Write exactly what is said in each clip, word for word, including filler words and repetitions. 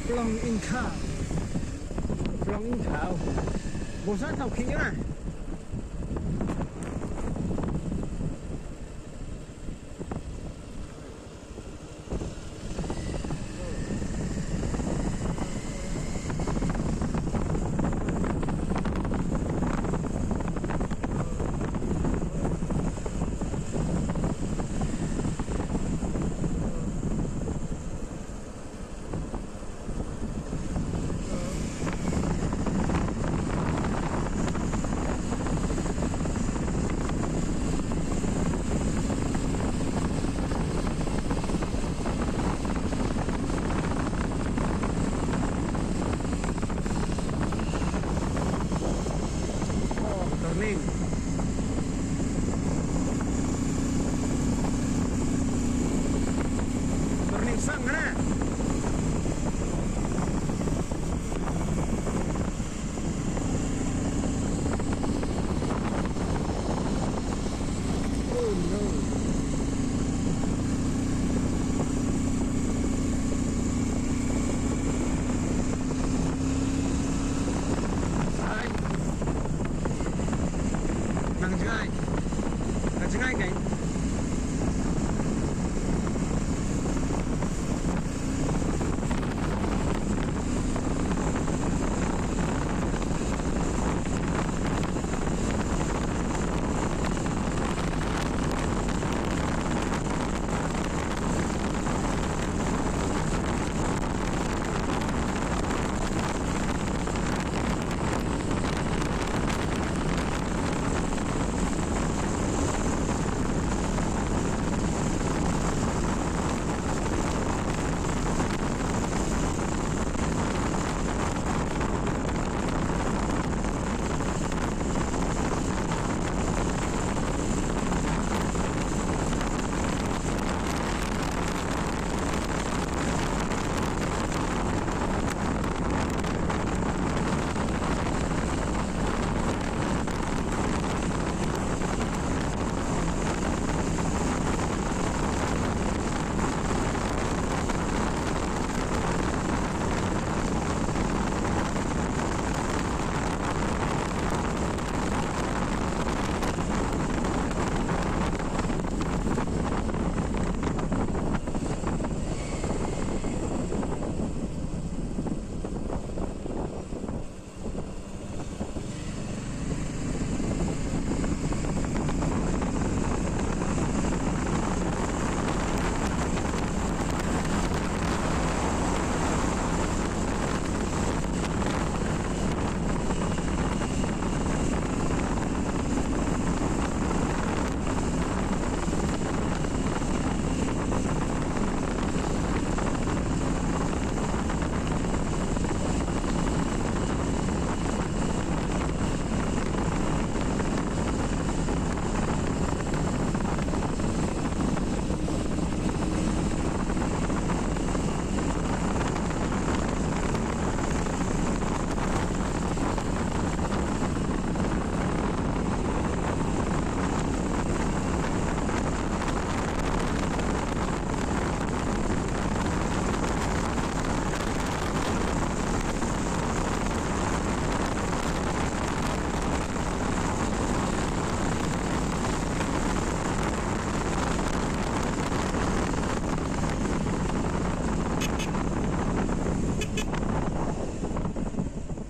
Phlong Ingkha. Phlong Ingkha. Bosah tau khih na. Oh, turning. Turning sang na. Oh no. Ai. Nang jngai. Nang jngai kai.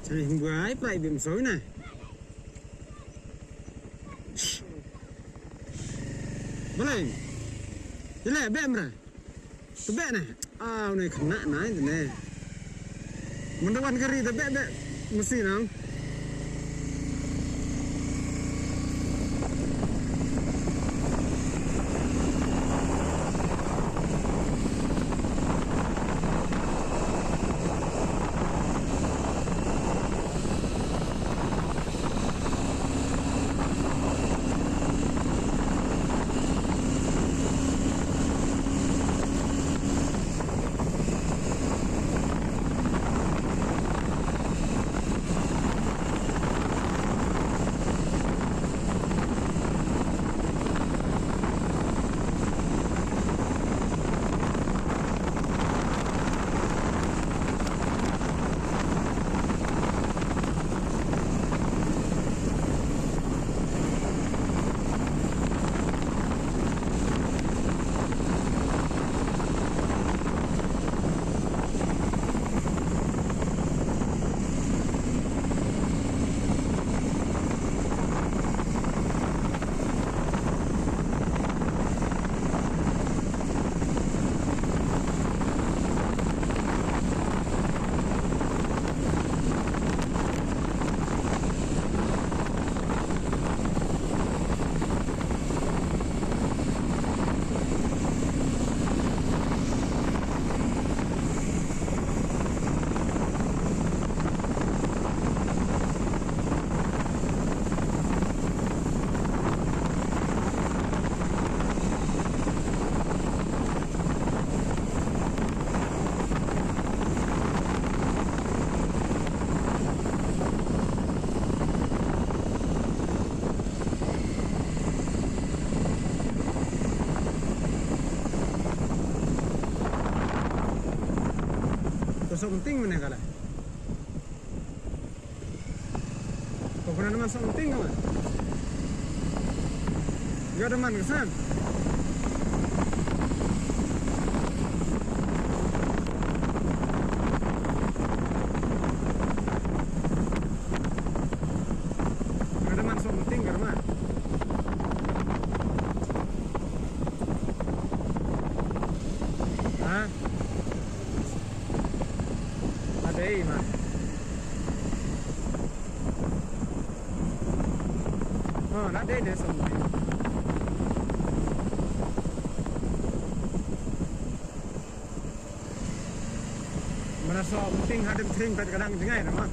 Chai hum gai plai bim soi na. Balai. Ile bem ra. Te beh ne. Aw ne kena na ne. Mynta wan ka ri te beh beh mesti nang. Something mane kala. Ko kuna naman something ko. Yo naman kasan. Yo naman something ko naman. Ha? Adei ma. Oh, na dei dei something. Mana something hadim tring pet kadang jingai nama.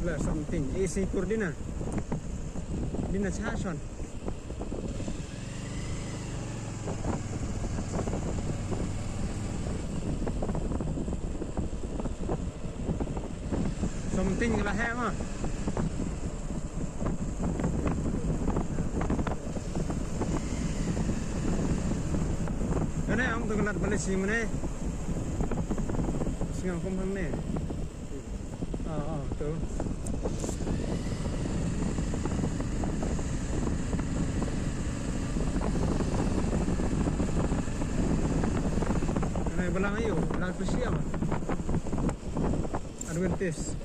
Le something isi kur dina. Dina cha shon. Something la he ma. Ane ang tu kenat balik sini mana? Singang kum hang ne. Ah, ah, tu. Kena belang ayu, belang tu siang. Adventist.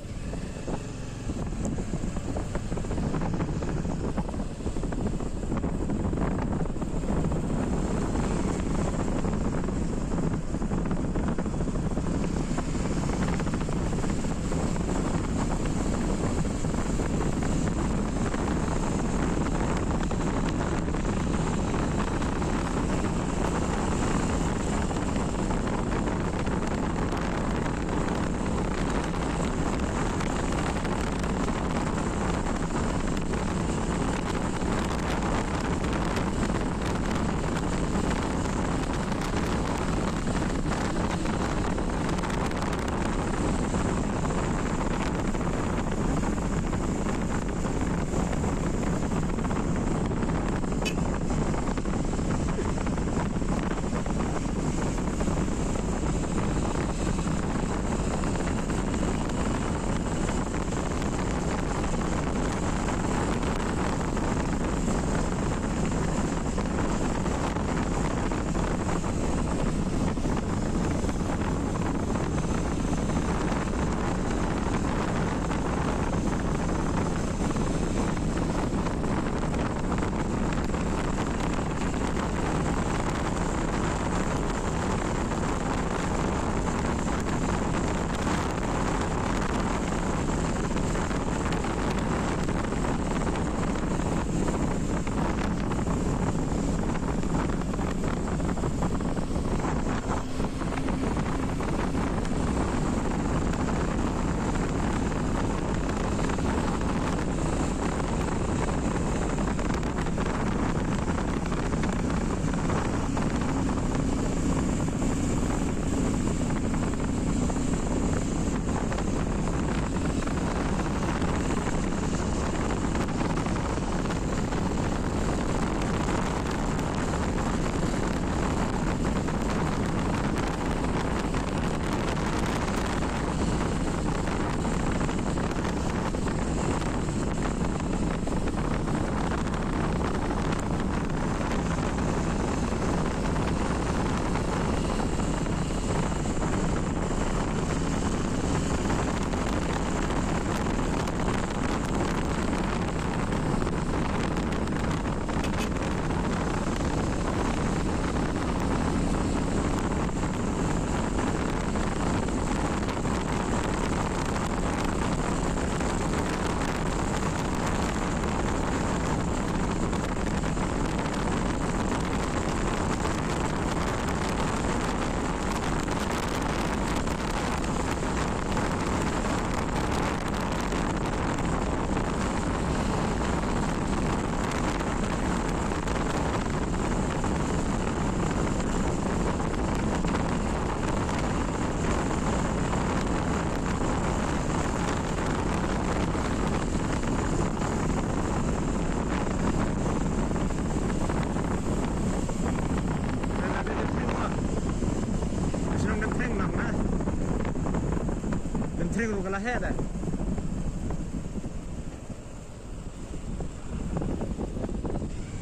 Pring ruh ka la heh da.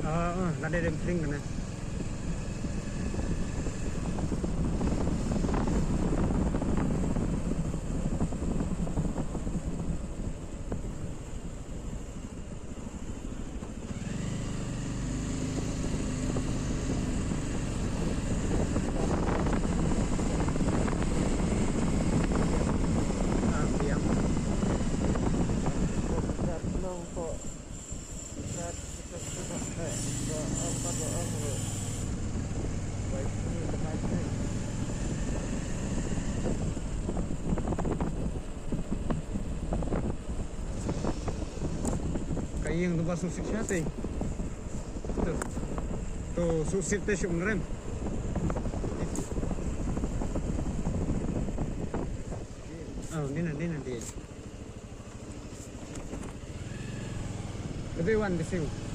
Ah, ah, la dei dem pring kane. Ka ïing to ba suk sik sha te. To, to suk sik te suk nrem. Oh, ni na, ni na di. Lebih wan di sini.